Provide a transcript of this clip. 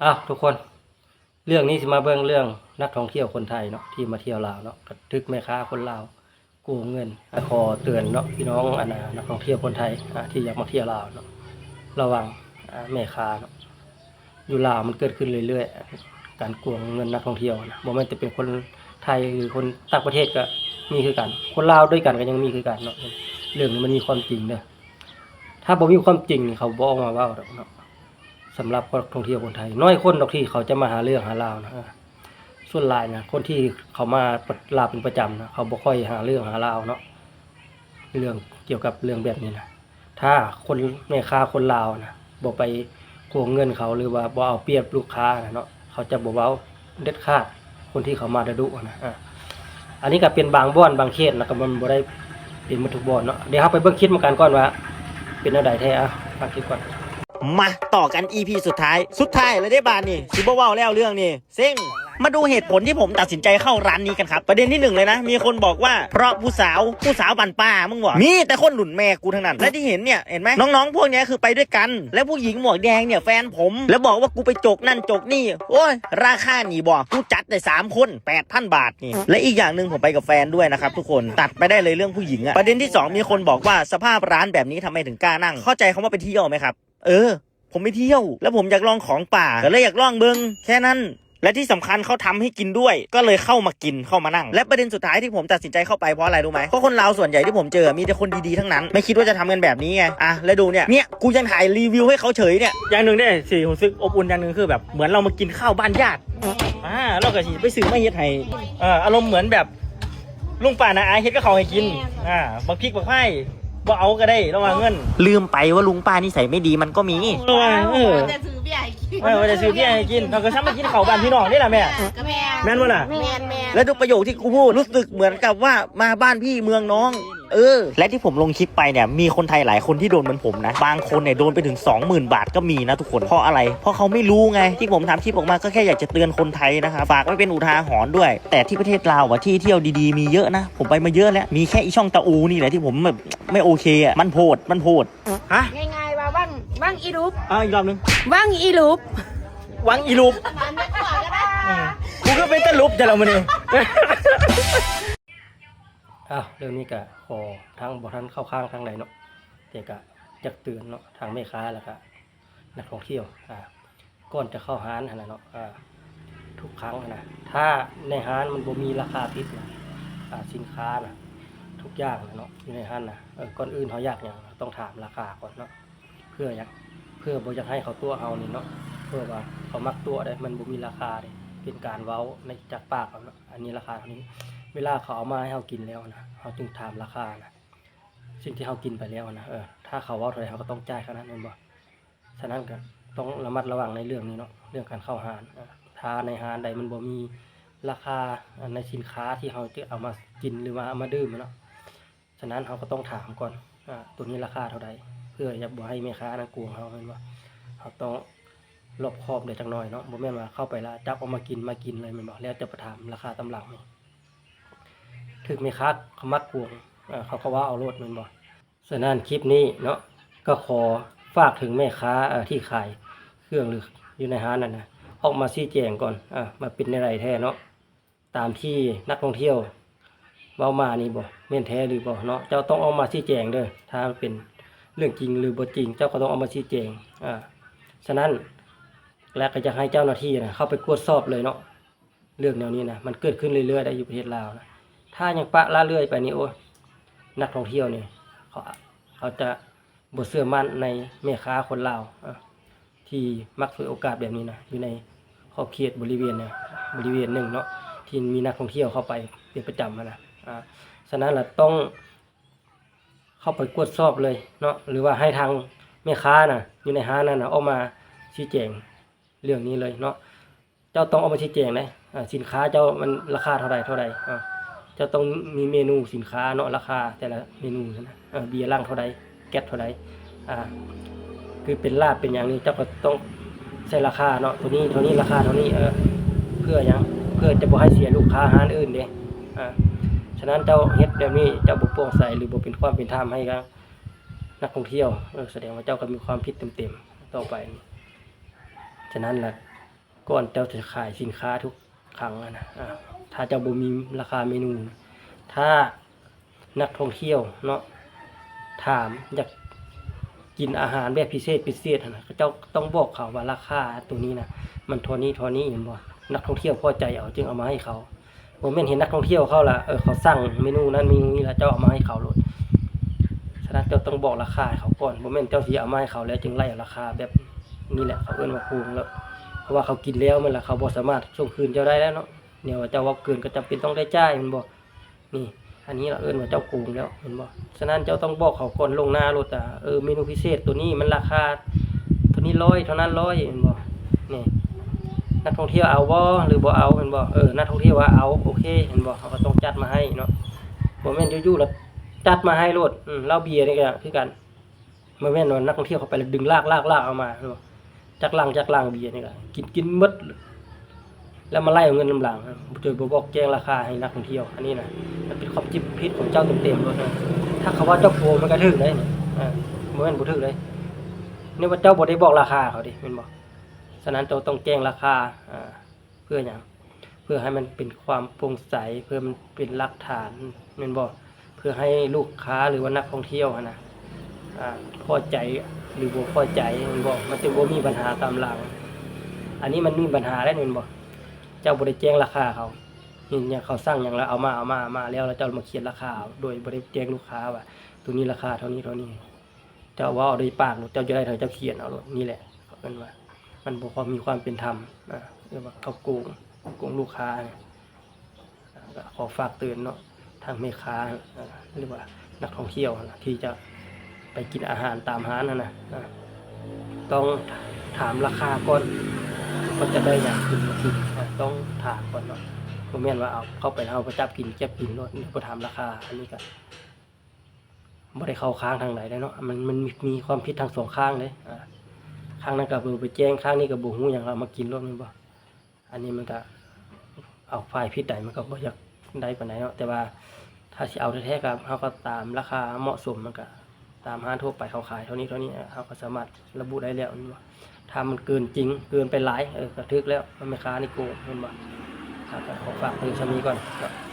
ອ້າວ ທຸກຄົນ ເລື່ອງນີ້ຊິມາເບິ່ງເລື່ອງນັກທ່ອງທ່ຽວຄົນໄທເນາະ ທີ່ມາທ່ຽວລາວເນາະ ກໍຖືກແມ່ຄ້າຄົນລາວໂກງເງິນ. ຂໍເຕືອນເນາະ ພີ່ນ້ອງ ອັນນ່າ ນັກທ່ອງທ່ຽວຄົນໄທ ອ່າ ທີ່ຢາກມາທ່ຽວລາວເນາະ ລະວັງ ອ່າ ແມ່ຄ້າເນາະ. ຢູ່ລາວມັນເກີດຂຶ້ນເລື້ອຍໆ ການໂກງເງິນນັກທ່ອງທ່ຽວນະ ບໍ່ແມ່ນແຕ່ເປັນຄົນໄທ ຫຼື ຄົນຕ່າງປະເທດກໍມີຄືກັນ, ຄົນລາວດ້ວຍກັນກໍຍັງມີຄືກັນເນາະ. ເລື່ອງນີ້ມັນມີຄວາມຈິງເດີ. ຖ້າບໍ່ມີຄວາມຈິງນີ້ ເຂົາບໍ່ອອກມາເວົ້າດອກເນາະ. ສຳລັບນັກທ່ອງທ່ຽວຄົນໄທ ໜ້ອຍຄົນດອກທີ່ເຂົາຈະມາຫາເລື່ອງຫາລາວນະ. ສ່ວນຫຼາຍນະ ຄົນທີ່ເຂົາມາລາວເປັນປະຈຳນະ ເຂົາບໍ່ຄ່ອຍຫາເລື່ອງຫາລາວເນາະ ເລື່ອງກ່ຽວກັບເລື່ອງແບບນີ້ນະ. ຖ້າຄົນ ແມ່ຄ້າຄົນລາວນະ ບໍ່ໄປໂກງເງິນເຂົາ ຫຼືວ່າບໍ່ເອົາປຽບລູກຄ້ານະເນາະ ເຂົາຈະບໍ່ເວົ້າເດັດຂາດ ຄົນທີ່ເຂົາມາດຸໆນະ. ອາ ອັນນີ້ກໍເປັນບາງບ່ອນບາງເຂດນະ ກໍມັນບໍ່ໄດ້ເປັນໝົດທຸກບ່ອນເນາະ. ດຽວເຮົາໄປເບິ່ງຄລິບນຳກັນກ່ອນວ່າເປັນແນວໃດແທ້. ອາ ຟັງຄລິບກ່ອນ. ມາຕໍ່ກັນ ອີພີ ສຸດທ້າຍ ສຸດທ້າຍແລ້ວເດ້ບາດນີ້ ຊິບໍ່ເວົ້າແລ້ວເລື່ອງນີ້ ເຊັງ. ມາດູເຫດຜົນທີ່ຜົມຕັດສິນໃຈເຂົ້າຮ້ານນີ້ກັນຄັບ. ປະເດັນທີໜຶ່ງເລີຍນະ ມີຄົນບອກວ່າເພາະຜູ້ສາວ ຜູ້ສາວບ້ານປ່າ ມຶງບໍ ມີແຕ່ຄົນລຸ້ນແມ່ກູທັງນັ້ນ ແລະທີ່ເຫັນເນ່ຍ ເຫັນໄໝ ນ້ອງໆພວກເນີ້ຍຄືໄປດ້ວຍກັນ ແລະຜູ້ຍິງໝວກແດງເນ່ຍແຟນຜົມ ແລະບອກວ່າກູໄປຈົກນັ້ນຈົກນີ້. ໂອ້ຍ ລາຄານີ້ບໍ ກູຈັດໄດ້ສາມຄົນ ແປດພັນບາດນີ້. ແລະອີກຢ່າງໜຶ່ງ ຜົມໄປກັບແຟນດ້ວຍນະຄັບທຸກຄົນ ຕັດໄປໄດ້ເລີຍເລື່ອງຜູ້ຍິງອະ. ປະເດັນທີສອງ ມີຄົນບອກວ່າ ສະພາບຮ້ານແບບນີ້ທຳໄມເຖິງກ້ານັ່ງ? ເຂົ້າໃຈຄຳວ່າໄປທ່ຽວໄໝຄັບ? ເອີ ຜົມໄປທ່ຽວ ແລ້ວຜົມຢາກລອງຂອງປ່າ ກໍເລີຍຢາກລອງເບິ່ງ ແຄ່ນັ້ນ. ແລະທີ່ສຳຄັນເຂົາທຳໃຫ້ກິນດ້ວຍ ກໍເລີຍເຂົ້າມາກິນ ເຂົ້າມານັ່ງ. ແລະປະເດັນສຸດທ້າຍທີ່ຜົມຕັດສິນໃຈເຂົ້າໄປເພາະອະໄລຮູ້ໄໝ? ເພາະຄົນລາວສ່ວນໃຫຍ່ທີ່ຜົມເຈີ ມີແຕ່ຄົນດີໆທັງນັ້ນ ໄມ່ຄິດວ່າຈະທຳກັນແບບນີ້ໄງ. ອາ ແລ້ວດູເນ່ຍ ເນ່ຍ ກູຍັງຖ່າຍຣີວິວໃຫ້ເຂົາເສີຍເນ່ຍ. ຢ່າງໜຶ່ງເດ້ ທີ່ຮູ້ສຶກອົບອຸ່ນຢ່າງໜຶ່ງ ຄືແບບເໝືອນເຮົາມາກິນເຂົ້າບ້ານຍາດ ອາ ເຮົາກໍຊິໄປຊື້ມາເຮັດໃຫ້ ເອີ ອາລົມເໝືອນແບບ ລຸງປ້ານ້າອາເຮັດກັບເຂົາໃຫ້ກິນ. ແມ່ນ ອາ ບັກພິກບັກພາຍບໍ່ເອົາກໍໄດ້ ລະຫວ່າງເງິນ. ລືມໄປວ່າລຸງປ້ານິໄສໄມ່ດີມັນກໍມີ. ເອີ ວ່າ ເອີ ວ່າແຕ່ຊື້ເບຍໃຫ້ກິນ ເອີ ວ່າແຕ່ຊື້ເບຍໃຫ້ກິນ ເຮົາກໍຊ້ຳມາກິນເຂົ້າບ້ານພີ່ນ້ອງເດ້ລະແມ່. ກໍແມ່ນ ແມ່ນບໍ່ລະ? ແມ່ນໆ ແລະທຸກປະໂຫຍກທີ່ກູພູດ ຮູ້ສຶກເໝືອນກັບວ່າມາບ້ານພີ່ເມືອງນ້ອງ. ເອີ ແລະທີ່ຜົມລົງຄລິບໄປເນ່ຍ ມີຄົນໄທຫຼາຍຄົນທີ່ໂດນເໝືອນຜົມນະ ບາງຄົນເນ່ຍໂດນໄປເຖິງສອງໝື່ນບາດກໍມີນະທຸກຄົນ. ເພາະອະໄລ? ເພາະເຂົາໄມ່ຮູ້ໄງ. ທີ່ຜົມທຳຄລິບອອກມາກໍແຄ່ຢາກຈະເຕືອນຄົນໄທນະຄັບ ຝາກໄວ້ເປັນອຸທາຫອນດ້ວຍ. ແຕ່ທີ່ປະເທດລາວອະ ທີ່ທ່ຽວດີໆມີເຍອະນະ ຜົມໄປມາເຍອະແລ້ວ. ມີແຄ່ອີ່ຊ່ອງຕາອູນີ້ແຫຼະທີ່ຜົມແບບໄມ່ໂອເຄອະ ມັນໂພດ ມັນໂພດ. ຮະ? ງ່າຍໆວ່າວັງ ວັງອີລຸບ. ເອົາອີກລອບໜຶ່ງ ວັງອີລຸບ ວັງອີລຸບ. ອືມ ກູຄືເປັນຕາຫຼຸບແທ້ລະມື້ນີ້. ອ້າວ ເລື່ອງນີ້ກະຂໍ ທາງ ບໍ່ທັນເຂົ້າຂ້າງທາງໃດເນາະ ແຕ່ກະຢາກເຕືອນເນາະ ທາງແມ່ຄ້າ ແລ້ວກະນັກທ່ອງທ່ຽວ ອາ ກ່ອນຈະເຂົ້າຮ້ານຫັ້ນນະເນາະ ອາ ທຸກຄັ້ງຫັ້ນນະ ຖ້າໃນຮ້ານມັນບໍ່ມີລາຄາຕິດນະ ອາ ສິນຄ້ານະ ທຸກຢ່າງນະເນາະ ຢູ່ໃນຮ້ານນະ ເອີ ກ່ອນອື່ນເຮົາຢາກຫຍັງ ເຮົາຕ້ອງຖາມລາຄາກ່ອນເນາະ. ເພື່ອຫຍັງ? ເພື່ອບໍ່ຢາກໃຫ້ເຂົາຕົວະເຮົານີ້ເນາະ ເພື່ອວ່າເຂົາມັກຕົວະເດ້ ມັນບໍ່ມີລາຄາເດ້ ເປັນການເວົ້າໃນຈາກປາກເຂົາເນາະ ອັນນີ້ລາຄາເທົ່ານີ້. ເວລາເຂົາເອົາມາໃຫ້ເຮົາກິນແລ້ວນະ ເຮົາຈຶ່ງຖາມລາຄານະ ສິ່ງທີ່ເຮົາກິນໄປແລ້ວນະ ເອີ ຖ້າເຂົາເວົ້າເທົ່າໃດ ເຮົາກໍຕ້ອງຈ່າຍເທົ່ານັ້ນແມ່ນບໍ່? ສະນັ້ນກໍຕ້ອງລະມັດລະວັງໃນເລື່ອງນີ້ເນາະ ເລື່ອງການເຂົ້າຮ້ານ ເອີ ຖ້າໃນຮ້ານໃດມັນບໍ່ມີລາຄາ ອາ ໃນສິນຄ້າທີ່ເຮົາຈະເອົາມາກິນ ຫຼືວ່າເອົາມາດື່ມເນາະ ສະນັ້ນເຮົາກໍຕ້ອງຖາມກ່ອນ ອາ ໂຕນີ້ລາຄາເທົ່າໃດ ເພື່ອຈະບໍ່ໃຫ້ແມ່ຄ້ານັ້ນໂກງເຮົາແມ່ນບໍ່? ເຮົາຕ້ອງລອບຄອບໄດ້ຈັກໜ້ອຍເນາະ ບໍ່ແມ່ນວ່າເຂົ້າໄປແລ້ວຈັບເອົາມາກິນ ມາກິນເລີຍແມ່ນບໍ່? ແລ້ວຈະໄປຖາມລາຄາຕາມຫຼັງນີ້ ຖືກແມ່ຄ້າເຂົາມັກໂກງ ເຂົາກໍເວົ້າເອົາໂລດແມ່ນບໍ່? ສະນັ້ນຄລິບນີ້ເນາະ ກໍຂໍຝາກເຖິງແມ່ຄ້າ ເອີ ທີ່ຂາຍເຄື່ອງ ຫຼື ຢູ່ໃນຮ້ານນັ້ນນະ ອອກມາຊີ້ແຈງກ່ອນ ເອີ ວ່າເປັນແນວໃດແທ້ເນາະ ຕາມທີ່ນັກທ່ອງທ່ຽວເວົ້າມານີ້ບໍ່ ແມ່ນແທ້ຫຼືບໍ່ເນາະ? ເຈົ້າຕ້ອງອອກມາຊີ້ແຈງເດີ້ ຖ້າເປັນເລື່ອງຈິງ ຫຼື ບໍ່ຈິງ ເຈົ້າກໍຕ້ອງອອກມາຊີ້ແຈງ. ອາ ສະນັ້ນ ແລະ ກໍຢາກໃຫ້ເຈົ້າໜ້າທີ່ນະ ເຂົ້າໄປກວດສອບເລີຍເນາະ ເລື່ອງແນວນີ້ນະ ມັນເກີດຂຶ້ນເລື້ອຍໆໄດ໋ ຢູ່ປະເທດລາວນະ. ຖ້າຍັງປະລະເລີຍໄປນີ້ ໂອ້ຍ ນັກທ່ອງທ່ຽວນີ້ ເຂົາ ເຂົາຈະບໍ່ເຊື່ອໝັ້ນໃນແມ່ຄ້າຄົນລາວ ເອີ ທີ່ມັກສວຍໂອກາດແບບນີ້ນະ ຢູ່ໃນຂອບເຂດບໍລິເວນນະ ບໍລິເວນໜຶ່ງເນາະ ທີ່ມີນັກທ່ອງທ່ຽວເຂົ້າໄປເປັນປະຈຳຫັ້ນນະ. ອາ ສະນັ້ນລະຕ້ອງເຂົ້າໄປກວດສອບເລີຍເນາະ ຫຼືວ່າໃຫ້ທາງແມ່ຄ້ານະ ຢູ່ໃນຮ້ານນັ້ນນະ ອອກມາຊີ້ແຈງເລື່ອງນີ້ເລີຍເນາະ. ເຈົ້າຕ້ອງອອກມາຊີ້ແຈງເດ້ ອາ ສິນຄ້າເຈົ້າມັນລາຄາເທົ່າໃດ ເທົ່າໃດ ອາ ເຈົ້າຕ້ອງມີເມນູສິນຄ້າເນາະ ລາຄາແຕ່ລະເມນູຫັ້ນນະ ເອີ ເບຍຫຼັງເທົ່າໃດ ແກັດເທົ່າໃດ ອາ ຄືເປັນລາບເປັນຫຍັງນີ້ ເຈົ້າກໍຕ້ອງໃສ່ລາຄາເນາະ ໂຕນີ້ເທົ່ານີ້ ລາຄາເທົ່ານີ້ ເອີ ເພື່ອຫຍັງ? ເພື່ອຈະບໍ່ໃຫ້ເສຍລູກຄ້າຮ້ານອື່ນເດ້. ອາ ສະນັ້ນເຈົ້າເຮັດແບບນີ້ ເຈົ້າບໍ່ໂປ່ງໃສ ຫຼື ບໍ່ເປັນຄວາມເປັນທຳໃຫ້ກັບນັກທ່ອງທ່ຽວ ເອີ ສະແດງວ່າເຈົ້າກໍມີຄວາມຜິດເຕັມໆຕໍ່ໄປ. ສະນັ້ນລະ ກ່ອນເຈົ້າຈະຂາຍສິນຄ້າທຸກຄັ້ງຫັ້ນນະ ອາ ຖ້າເຈົ້າບໍ່ມີລາຄາເມນູ ຖ້ານັກທ່ອງທ່ຽວເນາະ ຖາມຢາກກິນອາຫານແບບພິເສດພິເສດຫັ້ນນະ ເຈົ້າຕ້ອງບອກເຂົາວ່າລາຄາໂຕນີ້ນະ ມັນເທົ່ານີ້ເທົ່ານີ້ ແມ່ນບໍ່? ນັກທ່ອງທ່ຽວພໍໃຈເອົາ ຈຶ່ງເອົາມາໃຫ້ເຂົາ. ບໍ່ແມ່ນເຫັນນັກທ່ອງທ່ຽວເຂົາລະ ເອີ ເຂົາສັ່ງເມນູນັ້ນເມນູນີ້ລະ ເຈົ້າເອົາມາໃຫ້ເຂົາໂລດ. ສະນັ້ນເຈົ້າຕ້ອງບອກລາຄາໃຫ້ເຂົາກ່ອນ ບໍ່ແມ່ນເຈົ້າຊິເອົາມາໃຫ້ເຂົາແລ້ວຈຶ່ງໄລ່ເອົາລາຄາແບບນີ້ແຫຼະ ເຂົາເອີ້ນວ່າໂກງແລ້ວ. ເພາະວ່າເຂົາກິນແລ້ວແມ່ນລະ ເຂົາບໍ່ສາມາດສົ່ງຄືນເຈົ້າໄດ້ແລ້ວເນາະ. ແນວວ່າເຈົ້າເວົ້າເກີນກໍຈຳເປັນຕ້ອງໄດ້ຈ່າຍແມ່ນບໍ່? ນີ້ ອັນນີ້ລະເອີ້ນວ່າເຈົ້າໂກງແລ້ວແມ່ນບໍ່? ສະນັ້ນເຈົ້າຕ້ອງບອກເຂົາກ່ອນລ່ວງໜ້າໂລດ ອາ ເອີ ເມນູພິເສດໂຕນີ້ມັນລາຄາເທົ່ານີ້ຮ້ອຍ ເທົ່ານັ້ນຮ້ອຍ ແມ່ນບໍ່? ນີ້ ນັກທ່ອງທ່ຽວເອົາບໍ່ ຫຼືບໍ່ເອົາ ແມ່ນບໍ່? ເອີ ນັກທ່ອງທ່ຽວວ່າເອົາ ໂອເຄ ແມ່ນບໍ່? ເຮົາກໍຕ້ອງຈັດມາໃຫ້ເນາະ ບໍ່ແມ່ນຢູ່ໆລະຈັດມາໃຫ້ໂລດ. ອືມ ເຫຼົ້າເບຍນີ້ກໍຄືກັນ ບໍ່ແມ່ນວ່ານັກທ່ອງທ່ຽວເຂົ້າໄປແລ້ວດຶງລາກໆໆເອົາມາ ແມ່ນບໍ່? ຈັກລັງຈັກລັງເບຍນີ້ກໍກິນ ກິນໝົດ ແລ້ວມາໄລ່ເອົາເງິນນຳຫຼັງ ໂດຍບໍ່ບອກແຈ້ງລາຄາໃຫ້ນັກທ່ອງທ່ຽວ. ອັນນີ້ນະ ມັນເປັນຄວາມຜິດຂອງເຈົ້າເຕັມໆໂລດ. ຖ້າເຂົາວ່າເຈົ້າໂກງມັນກໍຖືກໄດ໋ ອາ ບໍ່ແມ່ນບໍ່ຖືກເດ ໃນເມື່ອເຈົ້າບໍ່ໄດ້ບອກລາຄາເຂົາເດ ແມ່ນບໍ່? ສະນັ້ນເຈົ້າຕ້ອງແຈ້ງລາຄາ ອາ ເພື່ອຫຍັງ? ເພື່ອໃຫ້ມັນເປັນຄວາມໂປ່ງໃສ ເພື່ອມັນເປັນຫຼັກຖານ ແມ່ນບໍ່? ເພື່ອໃຫ້ລູກຄ້າ ຫຼືວ່ານັກທ່ອງທ່ຽວຫັ້ນນະ ອາ ພໍໃຈ ຫຼືບໍ່ພໍໃຈ ແມ່ນບໍ່? ມັນຈຶ່ງບໍ່ມີບັນຫາຕາມຫຼັງ. ອັນນີ້ມັນມີບັນຫາແລ້ວ ແມ່ນບໍ່? ເຈົ້າບໍ່ໄດ້ແຈ້ງລາຄາເຂົາ ເຫັນຫຍັງເຂົາສັ່ງຫຍັງແລ້ວເອົາມາ ເອົາມາ ເອົາມາແລ້ວ ແລ້ວເຈົ້າມາຂຽນລາຄາໂດຍບໍ່ໄດ້ແຈ້ງລູກຄ້າວ່າໂຕນີ້ລາຄາເທົ່ານີ້ ເທົ່ານີ້. ເຈົ້າເວົ້າເອົາໂດຍປາກໂລດ ເຈົ້າຈະໄດ້ເທົ່າໃດເຈົ້າຂຽນເອົາໂລດ. ນີ້ແຫຼະເຂົາເອີ້ນວ່າມັນບໍ່ມີຄວາມເປັນທຳ ອາ ເອີ້ນວ່າເຂົາໂກງ ໂກງລູກຄ້າ. ອາ ກໍຂໍຝາກເຕືອນເນາະ ທາງແມ່ຄ້າ ອາ ຫຼືວ່ານັກທ່ອງທ່ຽວຫັ້ນນະ ທີ່ຈະໄປກິນອາຫານຕາມຮ້ານຫັ້ນນະ ອາ ຕ້ອງຖາມລາຄາກ່ອນ ວ່າຈະໄດ້ຫຍັງກິນບໍ່ກິນ ອາ ຕ້ອງຖາມກ່ອນເນາະ. ບໍ່ແມ່ນວ່າເອົາເຂົ້າໄປແລ້ວເຮົາກໍຈັບກິນ ຈັບກິນໂລດ ບໍ່ຖາມລາຄາ. ອັນນີ້ກໍ ບໍ່ໄດ້ເຂົ້າຂ້າງທາງໃດເດ້ເນາະ ມັນ ມັນມີ ມີຄວາມຜິດທັງສອງຂ້າງເດ້. ອາ ຂ້າງນັ້ນກໍບໍ່ໄປແຈ້ງ ຂ້າງນີ້ກໍບໍ່ຮູ້ຫຍັງ ເອົາມາກິນໂລດແມ່ນບໍ່? ອັນນີ້ມັນກໍເອົາຝ່າຍຜິດໃດ ມັນກໍບໍ່ຢາກໄດ້ປານໃດເນາະ ແຕ່ວ່າຖ້າຊິເອົາແທ້ໆ ກໍ ເຮົາກໍຕາມລາຄາເໝາະສົມ ມັນກໍຕາມຮ້ານທົ່ວໄປເຂົາຂາຍເທົ່ານີ້ ເທົ່ານີ້ ເຮົາກໍສາມາດລະບຸໄດ້ແລ້ວແມ່ນບໍ່? ຖ້າມັນເກີນຈິງ ເກີນໄປຫຼາຍ ເອີ ກໍຖືກແລ້ວ ແມ່ຄ້ານີ້ໂກງແມ່ນບໍ່? ກໍຂໍຝາກເຖິງສ່ຳນີ້ກ່ອນເນາະ.